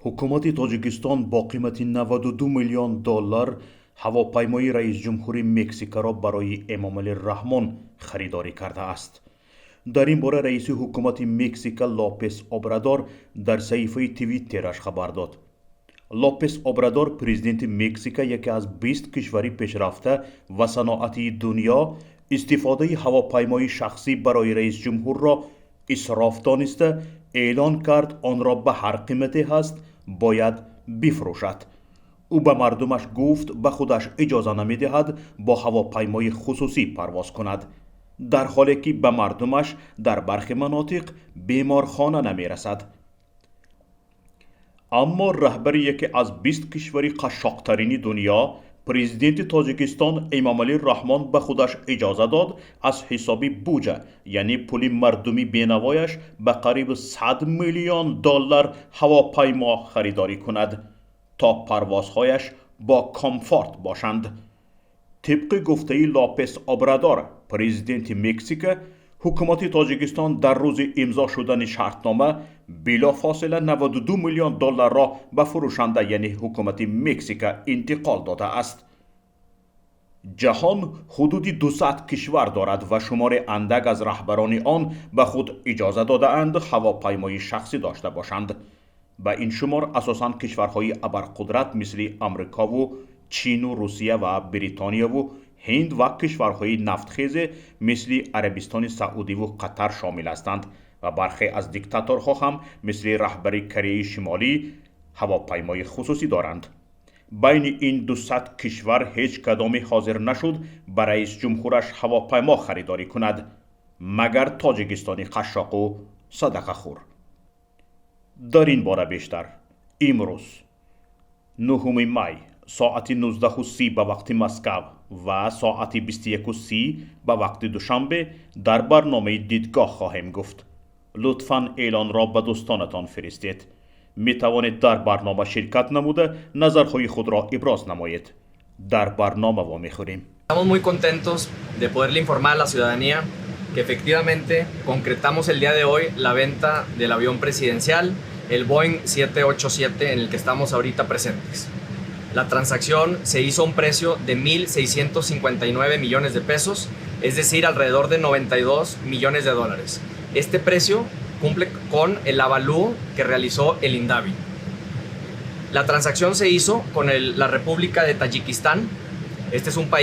Ҳукумати Тоҷикистон бо қимати 92 миллион доллар ҳавопаймои раисҷумҳури Мексикаро барои Эмомалӣ Раҳмон харидорӣ кардааст. Дар ин бора раиси ҳукумати Мексика Лопес Обрадор дар саҳифаи Твиттераш хабар дод. Лопес Обрадор, президенти Мексика, яке аз 20 кишвари пешрафта ва саноатии дунё, истифодаи ҳавопаймои шахсӣ барои раисҷумҳурро исроф дониста, эълон кард, онро ба ҳар қимате ҳаст бояд бифурӯшад. Ӯ ба мардумаш гуфт, ба худаш иҷоза намедиҳад бо ҳавопаймои хусусӣ парвоз кунад, дар ҳоле ки ба мардумаш дар бархе манотиқ беморхона намерасад. Аммо раҳбари яке аз 20 кишвари қашшоқтарини дунё, президенти Тоҷикистон Эмомалӣ Раҳмон, ба худаш иҷоза дод аз ҳисоби буҷа, яъне пули мардуми бенавояш, ба қариб 100 миллион доллар ҳавопаймо харидорӣ кунад, то парвозҳояш бо комфорт бошанд. Тибқи гуфтаи Лопес Обрадор, президенти Мексика, ҳукумати Тоҷикистон дар рӯзи имзо шудани шартнома билофосила 92 миллион долларро ба фурӯшанда, яъне ҳукумати Мексика, интиқол додааст. Ҷаҳон ҳудуди 200 кишвар дорад ва шумори андак аз раҳбарони он ба худ иҷоза додаанд ҳавопаймои шахсӣ дошта бошанд. Ба ин шумор асосан кишварҳои абарқудрат, мисли Амрикову Чину Русия ва Бритонияву Ҳинд ва кишварҳои нафтхезе, мисли Арабистони Саудиву Қатар, шомил ҳастанд ва бархе аз диктаторҳо ҳам, мисли раҳбари Кореяи Шимолӣ, ҳавопаймои хусусӣ доранд. Байни ин 200 кишвар ҳеҷ кадоме ҳозир нашуд ба раисҷумҳураш ҳавопаймо харидорӣ кунад, магар Тоҷикистони қашшоқу садақахӯр. Дар ин бора бештар имрӯз, 9 май, соати 19:30 ба вақти Москав ва соати 21:30 ба вақти Душанбе дар барномаи «Дидгоҳ» хоҳем гуфт. Лутфан эълонро ба дӯстонатон фиристед. Метавонед дар барнома ширкат намуда, назарҳои худро иброз намоед. Дар барнома вомехӯрем. Estamos muy contentos de poderle informar a la ciudadanía que efectivamente concretamos el día de hoy la venta del avión presidencial, el Boeing 787 en el que estamos ahorita presentes. La transacción se hizo a un precio de 1.659 millones de pesos, es decir, alrededor de 92 millones de dólares. Este precio cumple con el avalúo que realizó el INDAVI. La transacción se hizo con la República de Tayikistán. Este es un país